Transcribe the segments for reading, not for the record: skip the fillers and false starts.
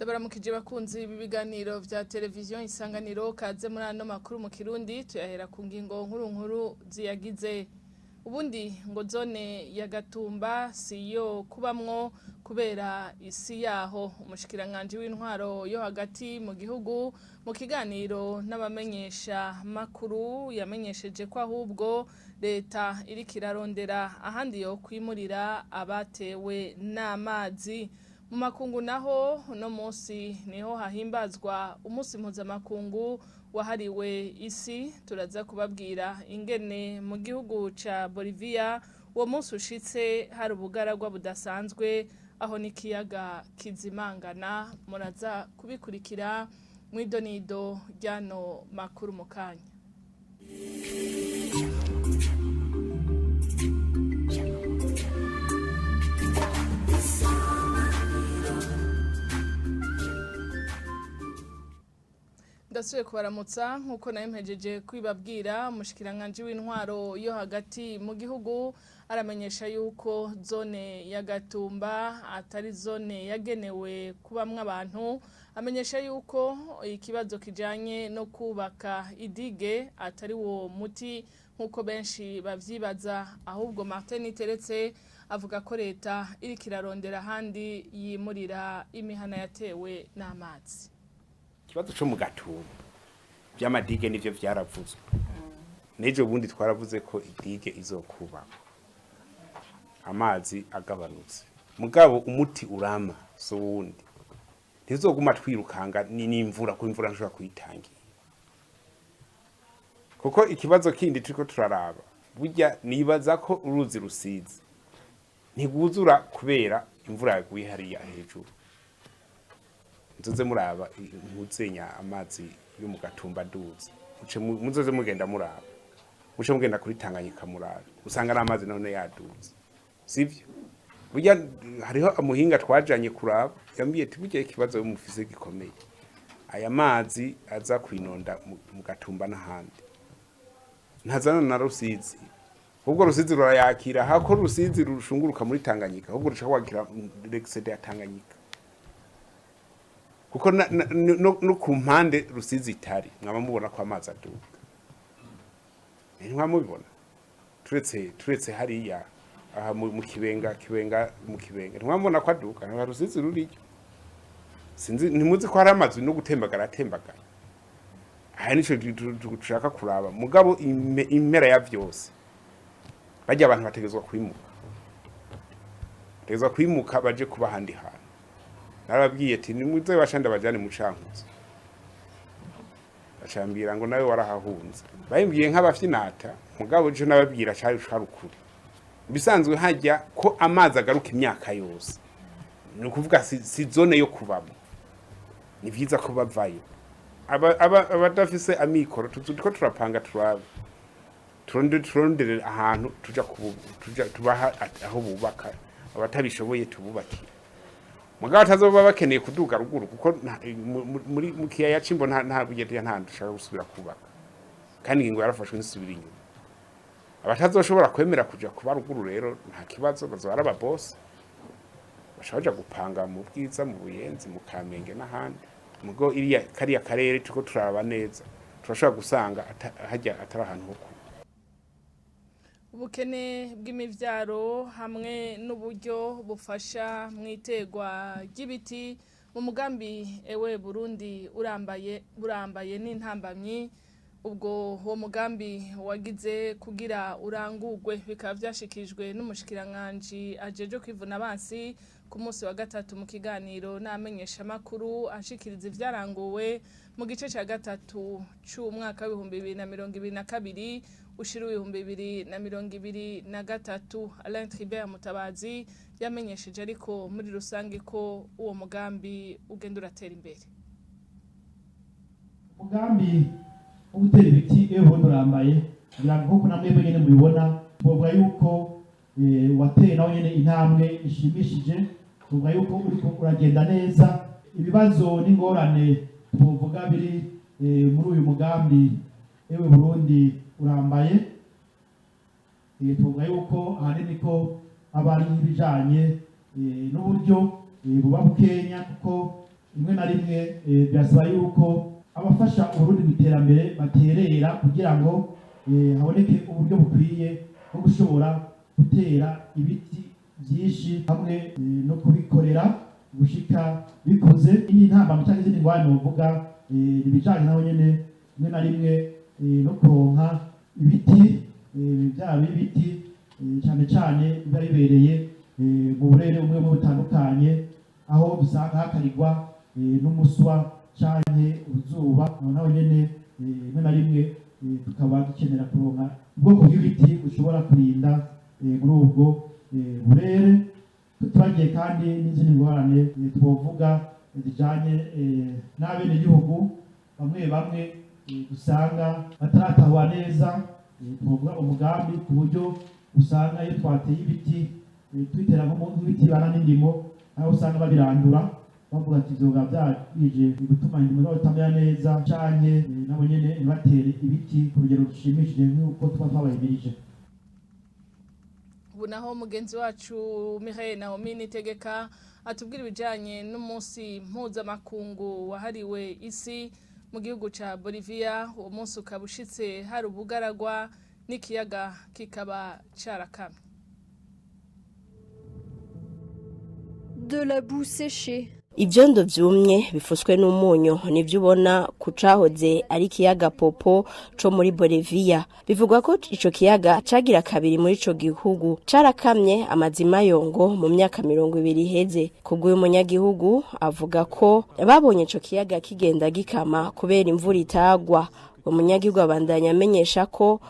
Ndabaramukije bakunzi b'ibiganiro vya televiziyo Isanganiro, kaze muri ano makuru mu Kirundi. Tuyahera ku ngingo nkuru nkuru ziyagize. Ubundi ngo zone ya Gatumba siyo kubamwo kubera isi yaho. Umushikiranganji w'intwaro yo hagati mu gihugu mu kiganiro n'abamenyesha makuru yamenyesheje ko ahubwo leta iriko irarondera ahandi yo kwimurira abatewe n'amazi. Mu makungu naho, uno munsi niho hahimbazwa umunsi mpuzamakungu wahariwe isi. Turaza kubabwira ingene mu gihugu ca Bolivia uwo munsi ushitse hari ubugaragwa budasanzwe, aho n'ikiyaga kizimangana. Muraza kubikurikira mw'idonido ryano makuru mu kanya. Ndasubiye kubaramutsa. Nk'uko nayo mpejeje kwibabwira, umushikiranganji w'intwaro yo hagati mu gihugu aramenyesha yuko zone ya Gatumba atari zone yagenewe kubamwo abantu. Amenyesha yuko ikibazo kijanye no kubaka idige atari wo muti nk'uko benshi bavyibaza. Ahubwo Martin Teretse avuga ko leta iriko irarondera ahandi yimurira imihana yatewe n'amazi. Ikibazo co mu Gatumba vy'amadige nivyo vyaravuzwe n'ejo bundi. Twaravuze ko idige izokubakwa amazi agabanutse, mugabo umuti urama so wundi ntizoguma twirukanga n'imvura, ko imvura nshobora kuyitangira. Kuko ikibazo kindi turiko turaraba, burya nibaza ko uruzi Rusizi ntigwuzura kubera imvura yaguye hariya hejuru. Muzoze muraba ntuzenya amazi yo mu Gatumba aduze, muce muzoze mugenda muraba, muce mugenda kuri Tanganyika muraba, usanga ari amazi none yaduze, sivyo? Burya hariho amuhinga twajanye kuraba, yambwiye ati: "Burya ikibazo mufise gikomeye, aya mazi aza kwinonda mu Gatumba n'ahandi ntazana na Rusizi, ahubwo Rusizi rurayakira." Hako Rusizi rushunguruka muri Tanganyika, ahubwo rushaka kwakira l'excédé ya Tanganyika, kuko no ku mpande Rusizi itari mwaba mubona ko amazi aduga. Ntimwamubibona? Turetse hariya aha mu Kibenga, mu Kibenga ntimwamubona ko aduga? Nta Rusizi ruriyo. Sinzi, ntimuzi ko hari amazu no gutembagara atembagara aha? Nico dushaka kuraba. Mugabo impera ya vyose, barya abantu bategezwa kwimuka, bategezwa kwimuka baje kuba ahandi hantu. Narababwiye ati: "Nimuze bashanda bajane mu Cankuzo." Bacambwira ngo: "Nawe warahahunze." Bayimbwiye nk'abafyinata, mugabo ico nababwira cari ukuri. Bisanzwe hajya ko amazi agaruka imyaka yose, ni ukuvuga si zone yo kubamo. Ni vyiza ko bavayo. Abadafise amikoro, turiko turapanga, turabe, turondere ahantu tuja tuja tubaha aho bubaka. Abatabishoboye tububakira, mugabo atazoba bakeneye kuduga ruguru, kuko muri mu kiyaya c'Imbo nta bugende, nta dushaka gusubira kubaka, kandi ingingo yarafashwe nisubira inyuma. Abatazoshobora kwemera kuja kuba ruguru rero nta kibazo, bazoba ari ababosi, bashobora baja gupanga mu Bwiza, mu Buyenzi, mu Kamenge n'ahandi. Mugo iriya kariya karere turiko turaraba neza, turashobora gusanga hajya atari ahantu ho kuba. Ubukene bw'imivyaro hamwe n'uburyo bufasha mu itegwa ry'ibiti mu mugambi Ewe Burundi Urambaye burambaye n'intambamyi ubwo uwo mugambi wagize kugira urangurwe, bikaba vyashikijwe n'umushikiranganji ajejwe kwivuna abansi ku munsi wa gatatu mu kiganiro n'amenyeshamakuru, ashikiriza ivyaranguwe mu gice ca gatatu c'umwaka w'2022 ushira 2023. Alain Tribert Mutabazi yamenyesheje ariko muri rusange ko uwo mugambi ugenda uratera imbere. Umugambi wo gutera ibiti Ewe Burundi Urambaye, ngira ngo nkuko namwe nyene mubibona, twovuga yuko wateye nawe nyene intambwe ishimishije. Tuvuga yuko uriko uragenda neza. Ibibazo n'ingorane twovuga biri muri uyu mugambi Ewe Burundi Urambaye, tuvuga yuko ahanini ko aba ari ibijanye n'uburyo buba bukenya, kuko Rimwe na rimwe birasaba yuko abafasha Uburundi mu iterambere baterera kugira ngo haboneke uburyo bukwiye bwo gushobora gutera ibiti byinshi hamwe no kubikorera gushika bikuze. Indi ntambamyi cyangwa izindi ngorane novuga, ibijanye naho nyene rimwe na rimwe no kuronka ibiti, byaba ibiti cyane cyane biba bibereye mu burere bumwe bumwe butandukanye, aho usanga hakarigwa n'umuswa canke uzuba. Aho naho nyene rimwe na rimwe tukaba dukenera kuronka ubwoko bw'ibiti bushobora kurinda muri ubwo burere. Turagiye kandi n'izindi ngorane twovuga zijanye n'abenegihugu bamwe bamwe usanga bataratahura neza, twovuga umugambi, ku buryo usanga iyo twateye ibiti tubitera nk'ibiti bana n'indimo, aho usanga babirandura bavuga ati vyoba vyarije gutuma indimo zabo zitamera neza, canke nabo nyene ntibatere ibiti ku rugero rushimishije nk'uko tuba twabahimirije. Ubu naho mugenzi wacu Mihaye Naomi Nitegeka atubwira ibijanye n'umunsi mpuzamakungu wahariwe isi mu gihugu ca Bolivia. Uwo munsi ukaba ushitse hari ubugaragwa n'ikiyaga kikaba carakamye. De la boue séchée. Ivyondo vyumye bifuswe n'umunyu nivyo ubona ku cahoze ari ikiyaga Popo co muri Bolivia. Bivugwa ko ico kiyaga cagira kabiri muri ico gihugu carakamye amazima yongo mu myaka 20 iheze. Kubw'uyu munyagihugu avuga ko babonye ico kiyaga kigenda gikama kubera imvura itagwa. Umunyagihugu abandanya amenyesha ko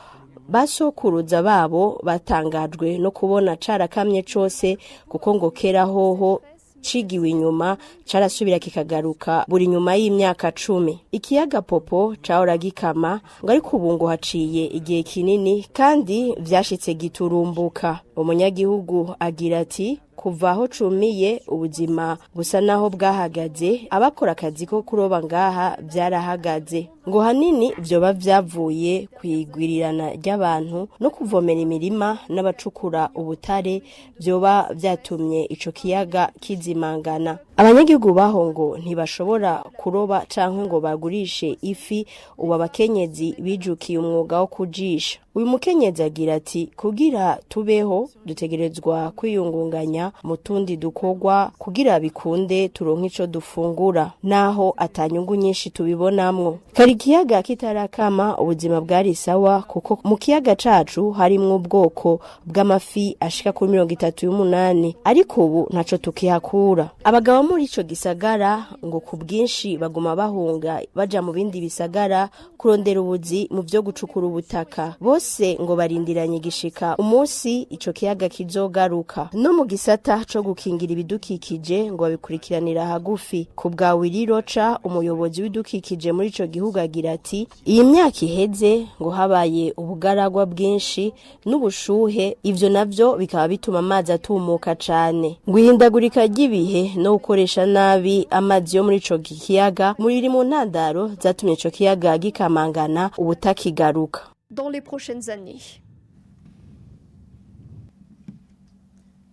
basokuruza babo batangajwe no kubona carakamye cose, kuko ngo kera hoho cigiwe inyuma carasubira kikagaruka buri nyuma y'imyaka 10. Ikiyaga Popo cahora gikama ngo, ariko ubu ngo haciye igihe kinini kandi vyashitse giturumbuka. Umunyagihugu agira ati: "Kuva aho cumiye ubuzima busa naho bwahagaze, abakora akazi ko kuroba ngaha vyarahagaze." Ngo hanini vyoba vyavuye kwigwirirana ry'abantu no kuvomera imirima n'abacukura ubutare, vyoba vyatumye ico kiyaga kizimangana. Abanyagihugu baho ngo ntibashobora kuroba canke ngo bagurishe ifi. Ubu abakenyezi bijukiye umwuga wo kujisha. Uyu mukenyezi agira ati: "Kugira tubeho dutegerezwa kwiyungunganya mu tundi dukorwa kugira bikunde turonke ico dufungura, naho atanyungu nyinshi tubibonamwo. Kari ikiyaga kitarakama ubuzima bwari sawa, kuko mu kiyaga cacu harimwo ubwoko bw'amafi ashika kuri 38, ariko ubu ntaco tukihakura." Abagabo muri ico gisagara ngo ku bwinshi baguma bahunga baja mu bindi bisagara kurondera ubuzi mu vyo gucukura ubutaka. Bose ngo barindiranye igishika umunsi ico kiyaga kizogaruka. No mu gisata co gukingira ibidukikije ngo babikurikiranira hagufi. Ku bwa Wiriroca, umuyobozi w'ibidukikije muri ico gihugu, agira ati: "Iyi myaka iheze ngo habaye ubugaragwa bwinshi n'ubushuhe, ivyo navyo bikaba bituma amazi atumuka cane." Ngo ihindagurika ry'ibihe no gukoresha nabi amazi yo muri ico kiyaga muri mu ntandaro zatumye ico kiyaga gikamangana ubutakigaruka. Dans les prochaines années.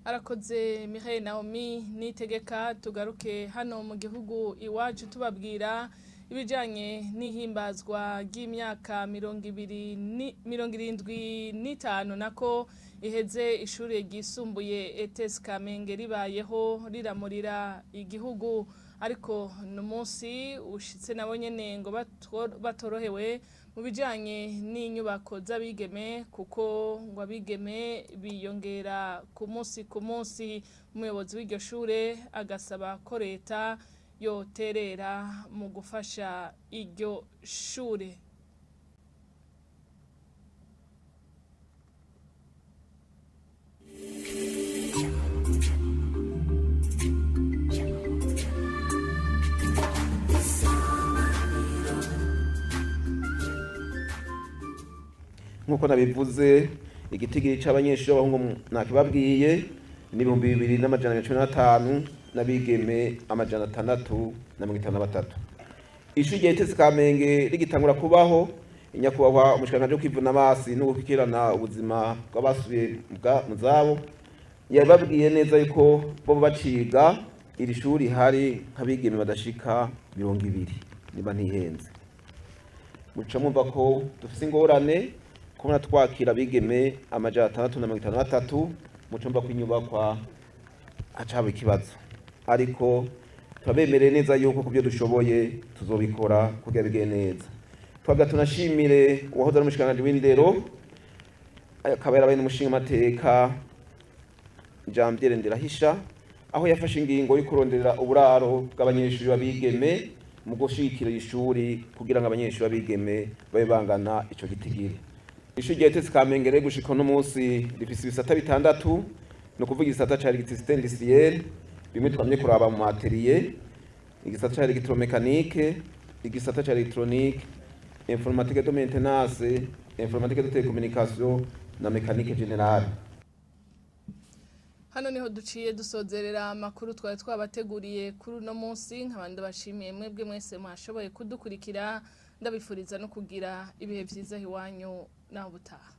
Arakoze Mihaye Naomi Nitegeka. Tugaruke hano mu gihugu iwacu tubabwira ibijanye n'ihimbazwa ry'imyaka 75 nako iheze ishure ryisumbuye ETS Kamenge ribayeho riramurira igihugu, ariko n'umunsi ushitse nabo nyene ngo batorohewe mu bijanye n'inyubako z'abigeme, kuko ngo abigeme biyongera ku munsi ku munsi. Umuyobozi w'iryo shure agasaba ko leta yoterera mu gufasha iryo shure. Nk'uko nabivuze, igitigiri c'abanyeshuri b'abahungu nakibabwiye ni 2215 n'abigeme 653. Ishuri rya ETS Kamenge rigitangura kubaho, nyakubahwa umushikiranganji wo kwivuna amazi no gukurikirana ubuzima bw'abasubiye mu zabo yababwiye neza yuko bo baciga. Iri shuri hari nk'abigeme badashika 20, niba ntihenze. Muca mwumva ko dufise ingorane kubona twakira abigeme 653. Muca mwumva ko inyubakwa haca haba ikibazo, ariko turabemereye neza yuko ku byo dushoboye tuzobikora kugira bigende neza. Twaga tunashimire uwahoze ari umushikiranganji w'indero, akaba yarabaye n'umushingamateka, Janviere Ndirahisha, aho yafashe ingingo yo kurondera uburaro bw'abanyeshuri b'abigeme mu gushigikira ishuri kugira ngo abanyeshuri b'abigeme babe bangana ico gitigiri. Ishuri rya ETS Kamenge rero gushika uno munsi rifise ibisata bitandatu, ni ukuvuga igisata ca électricité industrielle, bimwe twamye kuraba mu atelier, igisata ca électromécanique, igisata ca électronique, informatique de maintenance, informatique de télécommunication na mécanique générale. Hano niho duciye dusozerera amakuru twari twabateguriye kuri uno munsi. Nkabandi bashimiye mwebwe mwese mwashoboye kudukurikira, ndabifuriza no kugira ibihe vyiza iwanyu naho ubutaha.